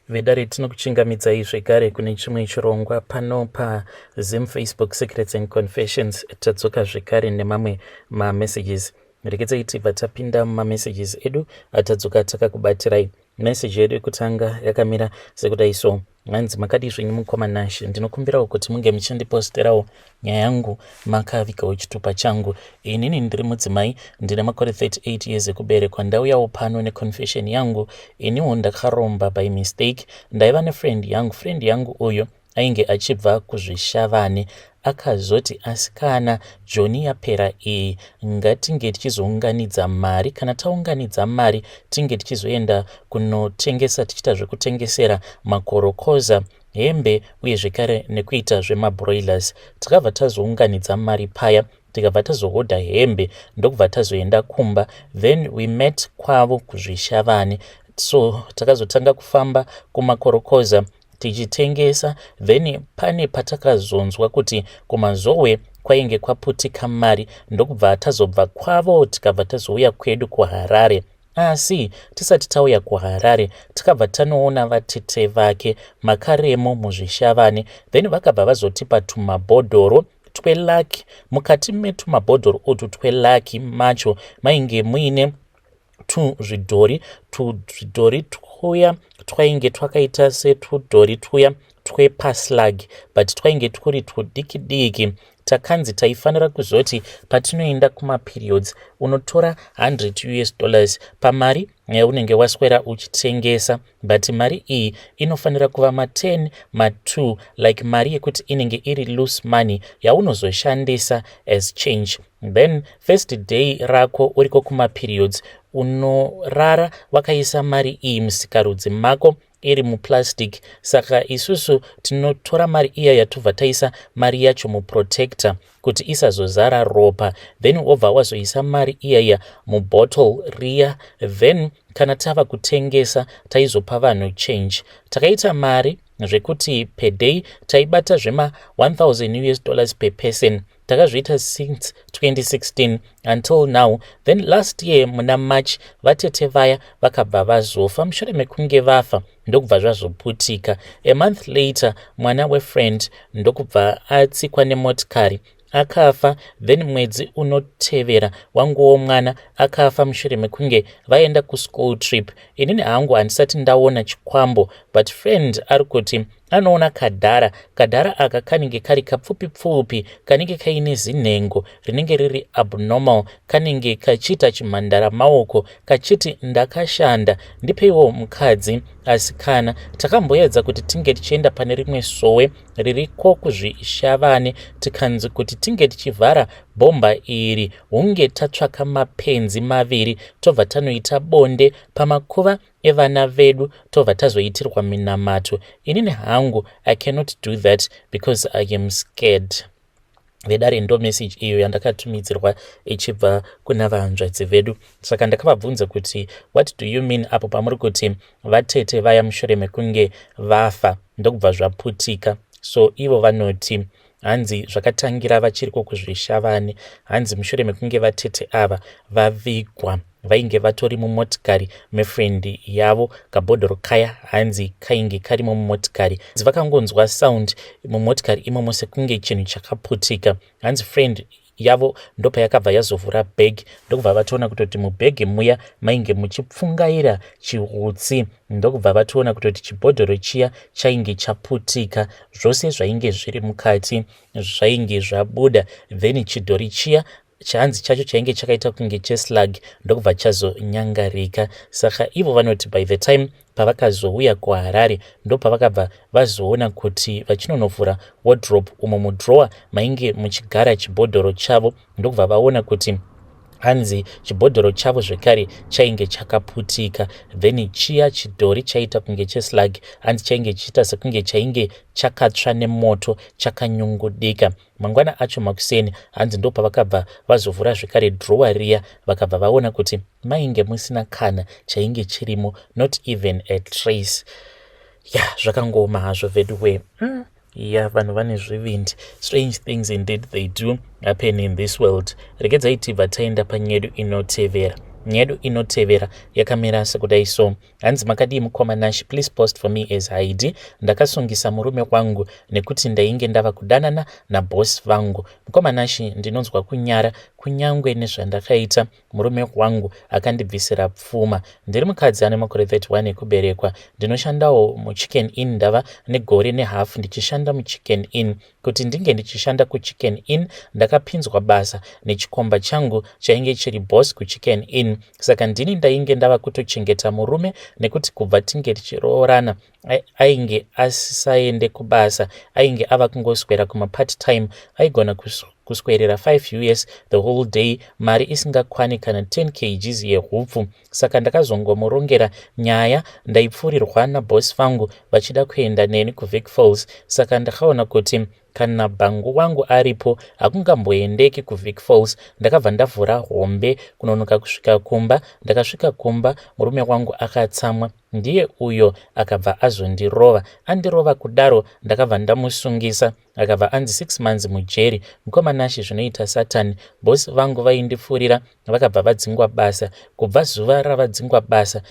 Vedare, tinokuchingamidzai zvekare kune chimwe chirongwa pano paZim Facebook Secrets and Confessions. Tadzoka zvekare nemamwe mamessages. Rekedzai tibva tapinda mumamessages edu atadzoka takakubatirai. Message yedu yekutanga yakamira sekudai so. Hanzi, "Makadii zvenyu mukoma Nashe? Ndinokumbirawo kuti munge muchindiposterawo nyaya yangu makavigawo chitupa changu. Inini ndiri mudzimai, ndine makore 38 years ekuberekwa. Ndauyawo pano neconfession yangu. Iniwo ndakaromba by mistake. Ndaiva nefriend yangu. Friend yangu uyu ainge achibva kuZvishavane. Akazoti, 'Asikana, Joni yapera iyi, ngatinge tichizounganidza mari. Kana taunganidza mari, tinge tichizoenda kunotengesa, tichiita zvekutengesera makorokoza, hembe uye zvekare nekuita zvemabroilers.' Takabva tazounganidza mari paya, tikabva tazohodha hembe, ndokubva tazoenda kumba. Then we met kwavo kuZvishavane. So takazotanga kufamba kumakorokoza tichitengesa. Then pane patakazonzwa kuti kuMazowe kwainge kwaputika mari, ndokubva tazobva kwavo, tikabva tazouya kwedu kuHarare. Asi tisati tauya kuHarare, takabva tanoona vatete vake makaremo muZvishavane. Then vakabva vazotipa tumabhodhoro twelucky. Mukati metumabhodhoro utu twelucky macho mainge muine tuzvidhori. Tuzvidhori twuya twainge twakaita setudhori twuya twepaslag, but twainge twuri twudiki diki. Takanzi taifanira kuzoti patinoenda kumaperiods, unotora 100 US dollars pamari yaunenge waswera uchitengesa, but mari iyi inofanira kuva ma10, ma2, like mari yekuti inenge iri loose money yaunozoshandisa as change. Then first day rako uriko kumaperiods, unorara wakaisa mari iyi musikarudzi mako iri muplastic. Saka isusu tinotora mari iya, yatobva taisa mari yacho muprotector kuti isazozara ropa. Then wobva wazoisa mari iyaya mubottle riya. Then kana tava kutengesa, taizopa vanhu change. Takaita mari zvekuti per day taibata zvema 1000 US dollars per person. Takazviita since 2016 until now. Then last year muna March, vatete vaya vakabva vazofa. Mushure mekunge vafa, ndokubva zvazoputika. A month later, mwana wefriend ndokubva atsikwa nemotikari, akafa. Then mwedzi unotevera, wanguwo mwana akafa mushure mekunge vaenda kuschool trip. Inini hangu handisati ndaona chikwambo, but friend ari kuti anoona kadhara. Kadhara aka kanenge kari kapfupi pfupi, kanenge kaine zinhengo rinenge riri abnormal, kanenge kachiita chimhandara maoko, kachiti, 'Ndakashanda, ndipeiwo mukadzi.' Asi kana takamboedza kuti tinge tichienda pane rimwe sowe ririko kuZvishavane, tikanzi kuti tinge tichivhara bhomba iri, hunge tatsvaka mapenzi maviri, tobva tanoita bonde pamakuva evana vedu, tobva tazoitirwa minamato. Inini hangu I cannot do that because I am scared." Vedare, ndo message iyo yandakatumidzirwa ichibva kuna vahanzvadzi vedu. Saka ndakavabvunza kuti, "What do you mean apo pamuri kuti vatete vaya mushure mekunge vafa ndokubva zvaputika?" So ivo vanoti hanzi zvakatangira vachiriko kuZvishavane. Hanzi mushure mekunge vatete ava vavigwa, vainge vatori mumotikari mefriend yavo. Kabhodhoro kaya hanzi kainge karimo mumotikari. Vakangonzwa sound mumotikari imomo sekunge chinhu chakaputika. Hanzi friend yavo ndopayakabva yazovhura bhegi, ndokubva vatoona kutoti mubhegi muya mainge muchipfungaira chiutsi, ndokubva vatoona kutoti chibhodhoro chiya chainge chaputika. Zvose zvainge zviri mukati zvainge zvabuda. Then chidhori chiya chanzi chacho chainge chakaita kunge cheslag, ndokubva chazonyangarika. Saka ivo vanoti by the time pavakazouya kuHarare, ndopavakabva vazoona kuti vachinonovhura wardrobe, umo mudrawer mainge muchigara chibhodhoro chavo, ndokubva vaona kuti hanzi chibhodhoro chavo zvekare chainge chakaputika. Then chiya chidhori chaita kunge cheslag, hanzi chainge chichiita sekunge chainge chakatsva nemoto, chakanyungudika. Mangwana acho makuseni, hanzi ndopavakabva vazovhura zvekare drawer riya, vakabva vaona kuti mainge musina kana chainge chirimo, not even a trace. Ya, zvakangooma hazvo veduwe. Ya, vanhu vane zvivindi. Strange things indeed, they do happen in this world. Regedzai tibva taenda panyedu inotevera. Nyedu inotevera yakamira sekudai so. Hanzi, "Makadii mukoma Nash? Please post for me as Haidi. Ndakasungisa murume wangu nekuti ndainge ndava kudanana naboss vangu. Mukoma Nash, ndinonzwa kunyara kunyange nezvandakaita. Murume wangu akandibvisira pfuma. Ndiri mukadzi ane makore 31 ekuberekwa. Ndinoshandawo muChicken Inn. Ndava negore nehafu ndichishanda muChicken Inn. Kuti ndinge ndichishanda kuChicken Inn, ndakapinzwa basa nechikomba changu chainge chiri boss kuChicken Inn. Saka ndini ndainge ndava kutochengeta murume nekuti kubva tinge tichiroorana ainge asisaende kubasa. Ainge ava kungoswera kumapart time. Aigona kuswerera 5 us the whole day, mari isingakwani kana 10 kgs yehupfu. Saka ndakazongomurongera nyaya. Ndaipfuurirwa naboss vangu vachida kuenda neni kuVic Falls. Saka ndakaona kuti kana bhangu wangu aripo, hakungamboendeki kuVic Falls. Ndakabva ndavhura hombe kunonoka kusvika kumba. Ndakasvika kumba, murume wangu akatsamwa. Ndiye uyo akabva azondirova. Andirova kudaro, ndakabva ndamusungisa. Akabva anzi 6 months mujeri. Mukoma Nashi, zvinoita Satani. Boss vangu vaindipfuurira vakabva vadzingwa basa. Kubva zuva ravadzingwa basa,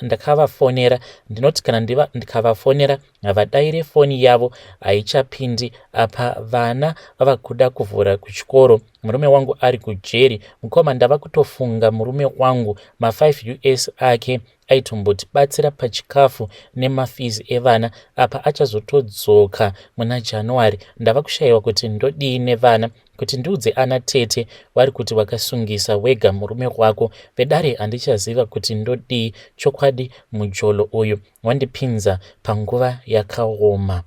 ndakavafonera. Ndinoti kana ndikavafonera, havadaire foni yavo, haichapindi. Apa vana vava kuda kuvhura kuchikoro, murume wangu ari kujeri. Mukoma, ndava kutofunga murume wangu. Ma5 us ake aitombotibatsira pachikafu nemafees evana. Apa achazotodzoka muna January. Ndava kushayiwa kuti ndodii nevana, kuti ndiudze ana tete vari kuti wakasungisa wega murume wako. Vedare, handichaziva kuti ndodii chokwadi. Mujolo uyu wandipinza panguva yakaoma."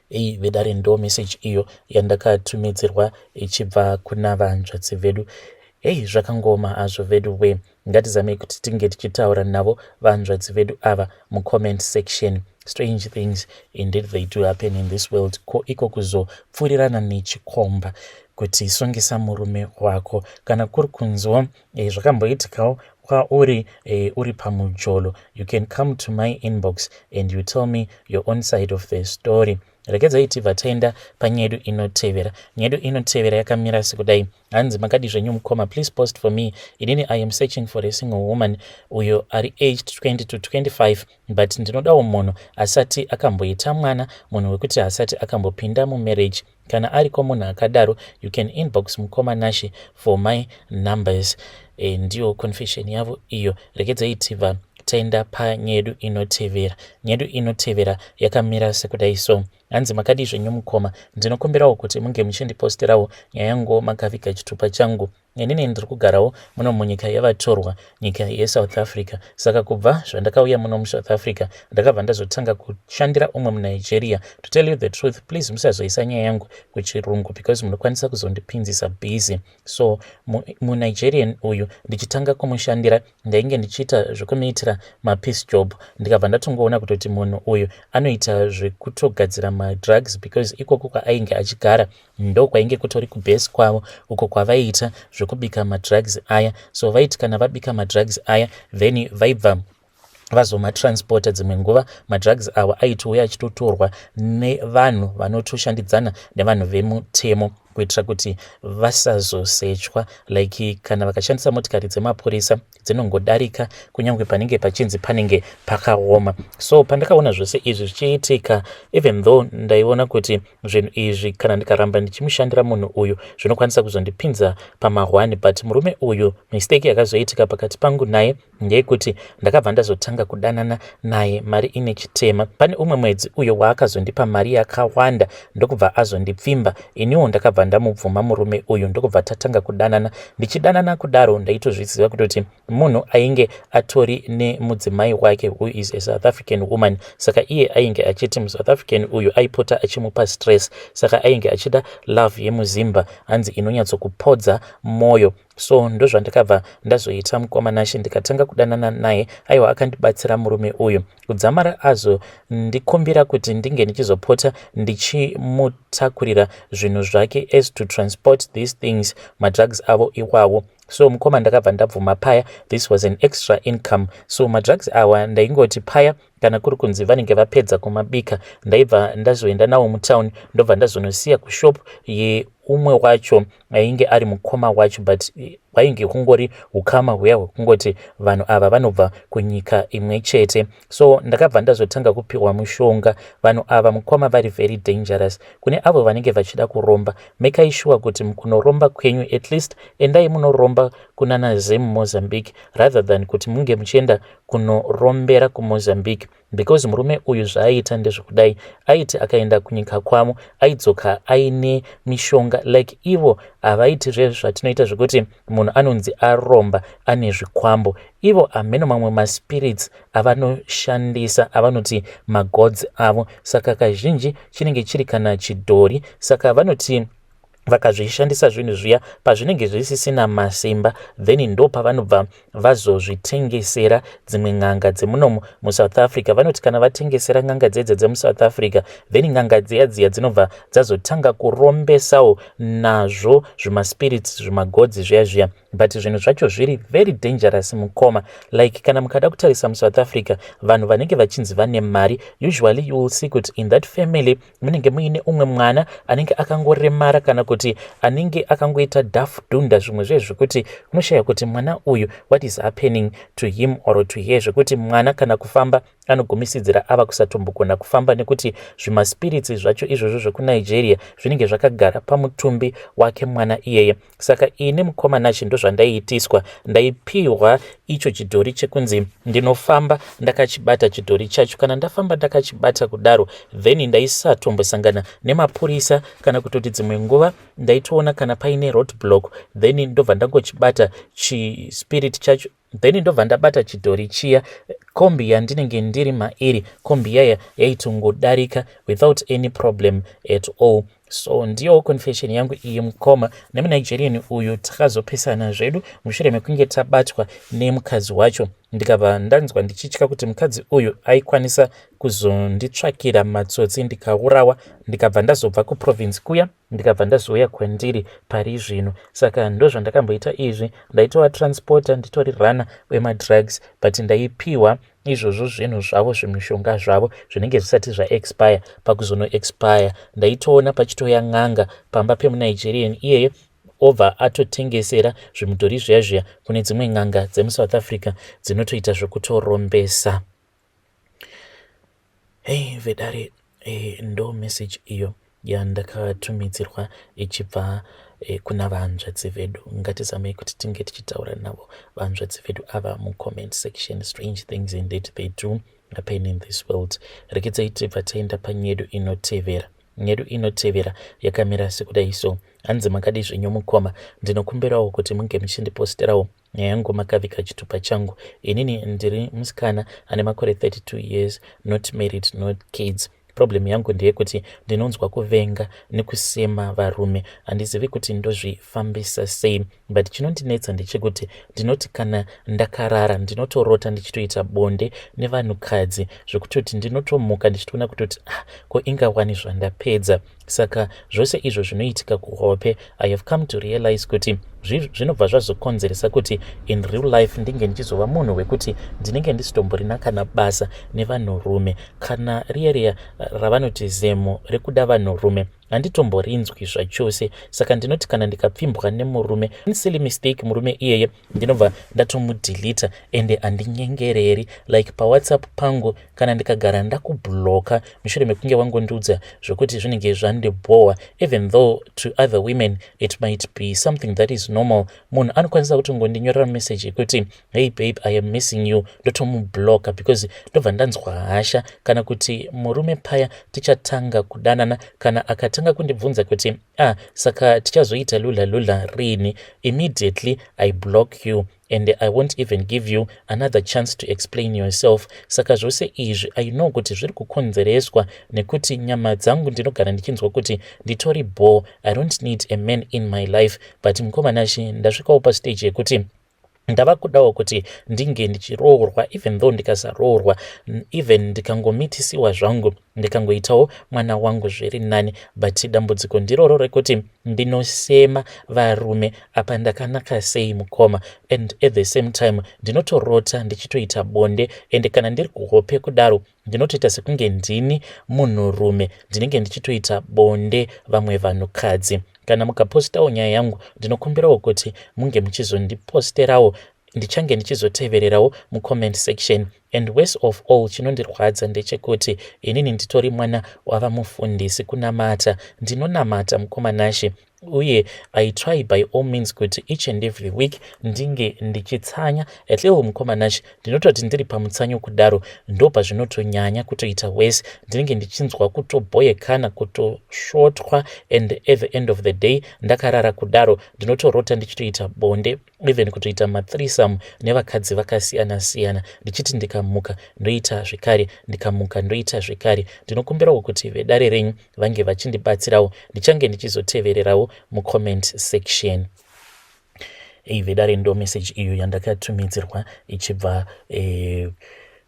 Ei vedare, ndo message iyo yandakatumidzirwa ichibva kuna vanzvadzi vedu. Hei, zvakangoma hazvo vedu we. Ngatizamei kuti tinge tichitaura navo vanzvadzi vedu ava mucomment section. Strange things indeed, they do happen in this world. Ko iko kuzopfuurirana nechikomba kuti sungisa murume wako? Kana kuri kunzwa zvakamboitikawo kwauri uri pamujolo, you can come to my inbox and you tell me your own side of the story. Regedzai tibva taenda panyedu inotevera. Nyedu inotevera yakamira sekudai. Hanzi, "Makadi zvenyu mukoma? Please post for me. Inini I am searching for a single woman uyo ari aged 20 to 25, but ndinodawo munhu asati akamboita mwana, munhu wekuti asati akambopinda mumarriage. Kana ariko munhu akadaro, you can inbox mukoma Nashi for my numbers." Ndiyo confession yavo iyo. Regedzai tibva taenda panyedu inotevera. Nyedu inotevera yakamira sekudai so. Hanzi, "Makadi zvenyu mukoma? Ndinokumbirawo kuti munge muchindiposterawo nyaya yangu makaviga chitupa changu. Inini ndiri kugarawo muno munyika yavatorwa, nyika yeSouth Africa. Saka kubva zvandakauya muno muSouth Africa, ndakabva ndazotanga kushandira umwe muNigeria. To tell you the truth, please musazoisa nyaya yangu kuchirungu because munokwanisa kuzondipinzisa busy. So muNigerian uyu, ndichitanga kumushandira, ndainge ndichiita zvekumuitira mapiece job. Ndikabva ndatongoona kutoti munhu uyu anoita zvekutogadzira madrugs, because ikoko kwaainge achigara ndo kwainge kutori kubase kwavo uko kwavaiita zvekubika madrugs aya. So vaiti kana vabika madrugs aya, then vaibva vazomatransporta. Dzimwe nguva madrugs awa aitouya achitotorwa nevanhu vanotoshandidzana nevanhu vemutemo kuitira kuti vasazosechwa. Like kana vakashandisa motikari dzemapurisa, dzinongodarika kunyange panenge pachinzi panenge pakaoma. So pandakaona zvose izvi zvichiitika, even though ndaiona kuti zvinhu izvi, kana ndikaramba ndichimushandira munhu uyu, zvinokwanisa kuzondipinza pamahwani, but murume uyu, mistake yakazoitika pakati pangu naye ndeyekuti ndakabva ndazotanga kudanana naye mari ine chitema. Pane umwe mwedzi uyo waakazondipa mari yakawanda, ndokubva azondipfimba. Iniwo ndakabva ndamubvuma murume uyu, ndokubva tatanga kudanana. Ndichidanana kudaro, ndaitozviziva kutoti munhu ainge atori nemudzimai wake, who is a South African woman. Saka iye ainge achiti muSouth African uyu aipota achimupa stress, saka ainge achida love yemuzimba, hanzi inonyatsokupodza mwoyo. So ndozvandakabva ndazoita, mukoma Nashe. Ndikatanga kudanana naye. Aiwa, akandibatsira murume uyu kudzamara azondikumbira kuti ndinge ndichizopota ndichimutakurira zvinhu zvake, as to transport these things, madrugs avo iwawo. So mukoma, ndakabva ndabvuma paya. This was an extra income. So madrugs awa, ndaingoti paya kana kuri kunzi vanenge vapedza kumabika, ndaibva ndazoenda nawo mutown, ndobva ndazonosiya kushop yeumwe wacho ainge ari mukoma wacho, but Hwainge hungori ukama huya hwekungoti vanhu ava vanobva kunyika imwe chete. So ndakabva ndazotanga kupiwa mushonga. Vanhu ava, mukoma, vari very dangerous. Kune avo vanenge vachida kuromba, mekai sure kuti mukunoromba kwenyu, at least endai munoromba kunana Zim, Mozambique, rather than kuti munge muchienda kunorombera kuMozambique, because murume uyu zvaaiita ndezvekudai: aiti akaenda kunyika kwavo, aidzoka aine mishonga. Like, ivo havaiti zvezvatinoita zvekuti munhu anonzi aromba ane zvikwambo. Ivo hameno mamwe maspirits avanoshandisa, avanoti magods avo. Saka kazhinji chinenge chiri kana chidhori. Saka vanoti vakazvishandisa zvinhu zviya, pazvinenge zvisisina masimba, then ndo pavanobva vazozvitengesera dzimwe n'anga dzemunomu muSouth Africa. Vanoti kana vatengesera n'anga dzedze dzemuSouth Africa, then n'anga dziya dziya dzinobva dzazotanga kurombesawo nazvo zvimaspirits, zvimagods zviya zviya. But zvinhu zvacho zviri very dangerous, mukoma. Like, kana mukada kutarisa muSouth Africa, vanhu vanenge vachinzi vane mari, usually you will see kuti in that family munenge muine umwe mwana anenge akangoremara kana kuti anenge akangoita dhafudhunda, zvimwe zvezvekuti unoshaya kuti mwana uyu, what is happening to him or to her, zvekuti mwana kana kufamba anogumisidzira ava kusatombogona kufamba, nekuti zvimaspirits zvacho izvozvo zvekuNigeria zvinenge zvakagara pamutumbi wake mwana iyeye. Saka ini, mukoma Nachi, ndozvandaiitiswa. Ndaipiwa icho chidhori chekunzi ndinofamba ndakachibata chidhori chacho. Kana ndafamba ndakachibata kudaro, then ndaisatombosangana nemapurisa, kana kutoti dzimwe nguva ndaitoona kana paine road block, then ndobva ndangochibata chispirit chacho, then ndobva ndabata chidhori chiya. Kombi yandinenge ndiri mairi, kombi yaya yaitongodarika without any problem at all. So ndiyo confession yangu iyi, mukoma. NemuNigerian uyu takazopesana zvedu mushure mekunge tabatwa nemukadzi wacho. Ndikabva ndanzwa ndichitya kuti mukadzi uyu aikwanisa kuzonditsvakira matsotsi ndikaurawa. Ndikabva ndazobva kuprovince kuya, ndikabva ndazouya kwandiri pari zvino. Saka ndozvandakamboita izvi. Ndaitova transporter, nditori runner wemadrugs, but ndaipiwa izvozvo zvinhu zvavo, zvimishonga zvavo zvinenge zvisati zvaexpire. Pakuzonoexpire, ndaitoona pachitoya n'anga pamba pemuNigerian iyeye, obva atotengesera zvimudhori zviya zviya kune dzimwe n'anga dzemuSouth Africa dzinotoita zvekutorombesa. Hei vedare, ndo message iyo yandakatumidzirwa ichibva kuna vanzvadzi vedu. Ngatizamei kuti tinge tichitaura navo vanzvadzi vedu ava mucomment section. Strange things indeed, they do happen in this world. Rekedzai tibva taenda panyedu inotevera. Nyedu inotevera yakamira sekudai so. Hanzi, "Makadi zvenyu mukoma? Ndinokumbirawo kuti munge muchindiposterawo nyaya yangu makavika chitupa changu. Inini ndiri musikana ane makore 32 years, not married, not kids. Problem yangu ndeyekuti ndinonzwa kuvenga nekusema varume. Handizivi kuti ndozvifambisa sei, but chinondinetsa ndechekuti ndinoti kana ndakarara, ndinotorota ndichitoita bonde nevanhukadzi, zvekutoti ndinotomuka ndichitoona kutoti, ah, ko ingawani zvandapedza." Saka zvose izvo zvinoitika kuhope, I have come to realize kuti zvinobva zvazokonzeresa kuti in real life ndinge ndichizova munhu wekuti ndinenge ndisitomborina kana basa nevanhurume. Kana riya riya ravanoti zemo rekuda vanhurume, handitomborinzwi zvachose. Saka ndinoti kana ndikapfimbwa nemurume, silly mistake, murume iyeye ndinobva ndatomudhilita, ende handinyengereri. Like, paWhatsApp pangu, kana ndikagara ndakubloka mushure mekunge wangondiudza zvokuti zvinenge zvandibhowa, even though to other women it might be something that is normal, munhu anokwanisa kutongondinyorera message yekuti, 'Hey babe, I am missing you,' ndotomubloka because ndobva ndanzwa hasha. Kana kuti murume paya tichatanga kudanana, kana akatanga kundibvunza kuti, 'Ah, saka tichazoita lula lula rini?' immediately I block you and I won't even give you another chance to explain yourself. Saka zvose izvi, I know kuti zviri kukonzereswa nekuti nyama dzangu ndinogara ndichinzwa kuti nditori bore. I don't need a man in my life. But mukoma Nashi, ndasvikawo pastage yekuti ndava kudawo kuti ndinge ndichiroorwa. Even though ndikasaroorwa, even ndikangomitisiwa zvangu, ndikangoitawo mwana wangu, zviri nani. But dambudziko ndiroro rekuti ndinosema varume. Apa ndakanaka sei, mukoma, and at the same time ndinotorota ndichitoita bonde, ende kana ndiri kuhope kudaro, ndinotoita sekunge ndini munhurume ndinenge ndichitoita bonde vamwe vanhukadzi." Kana mukapostawo nyaya yangu, ndinokumbirawo kuti munge muchizondiposterawo, ndichange ndichizotevererawo mucomment section. And worst of all, chinondirwadza ndechekuti inini nditori mwana wava mufundisi. Kunamata ndinonamata, mukoma Nashe, uye I try by all means kuti each and every week ndinge ndichitsanya at least. Mukoma Nashe, ndinototi ndiri pamutsanyo kudaro, ndo pazvinotonyanya kutoita worse. Ndinenge ndichinzwa kutobhoyekana, kutosvotwa, and at the end of the day, ndakarara kudaro, ndinotorota ndichitoita bonde, even kutoita mathreesome nevakadzi vakasiyana-siyana. Ndichiti ndikamuka ndoita zvekare, ndikamuka ndoita zvekare. Ndinokumbirawo kuti vedare renyu vange vachindibatsirawo. Ndichange ndichizotevererawo mucomment section. Ei vedare, ndo message iyo yandakatumidzirwa ichibva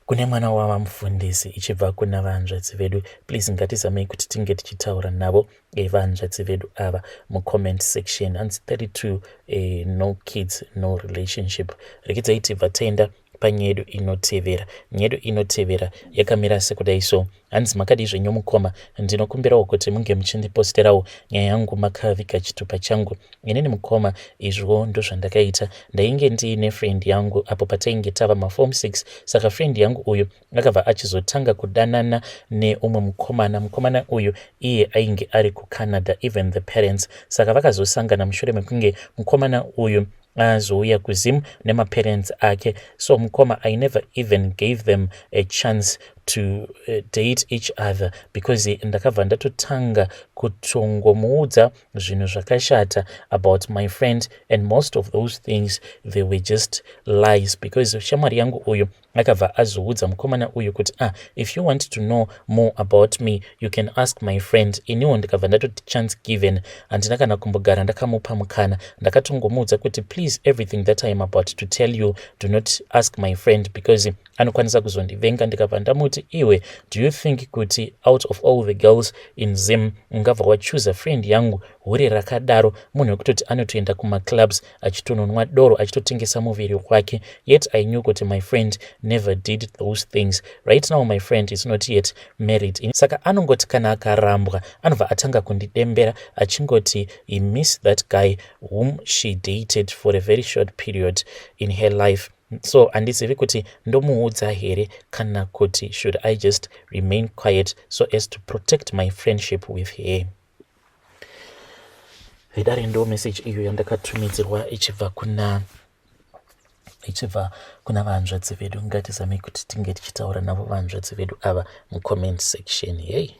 kune mwana wavamufundisi, ichibva kuna vanzvadzi vedu. Please, ngatizamei kuti tinge tichitaura navo vanzvadzi vedu ava mucomment section. Hanzi 32, no kids, no relationship. Rekedzai tibva taenda panyaya yedu inotevera. Nyaya yedu inotevera yakamira sekudai so. Hanzi, "Makadii zvenyu mukoma? Ndinokumbirawo kuti munge muchindiposterawo nyaya yangu makaviga chitupa changu. Inini mukoma, izvo ndozvandakaita. Ndainge ndiine friend yangu apo patainge tava maform 6. Saka friend yangu uyu akabva achizotanga kudanana neumwe mukomana. Mukomana uyu iye ainge ari kuCanada, even the parents. Saka vakazosangana mushure mekunge mukomana uyu azouya kuZim nemaparents ake. So mukoma, I never even gave them a chance to date each other because ndakabva ndatotanga kutongomuudza zvinhu zvakashata about my friend, and most of those things, they were just lies, because shamwari yangu uyu akabva azoudza mukomana uyu kuti, 'Ah, if you want to know more about me, you can ask my friend.' Iniwo ndikabva ndatoti chance given. Handina kana kumbogara ndakamupa mukana. Ndakatongomuudza kuti, 'Please, everything that I am about to tell you, do not ask my friend because anokwanisa kuzondivenga.' Ndikabva ndamuti, 'Iwe, do you think kuti out of all the girls in Zim ungabva wachuza friend yangu, hure rakadaro, munhu wekutoti anotoenda kumaclubs achitononwa doro, achitotengesa muviri wake?' Yet I knew kuti my friend never did those things. Right now my friend is not yet married. Saka anongoti kana akarambwa, anobva atanga kundidembera achingoti he miss that guy whom she dated for a very short period in her life. So handizivi kuti ndomuudza here kana kuti should I just remain quiet so as to protect my friendship with her." Vedare, ndo message iyo yandakatumidzirwa ichibva kuna vanzvadzi vedu. Ngatizamei kuti tinge tichitaura navo vanzvadzi vedu ava mucomment section. Hei.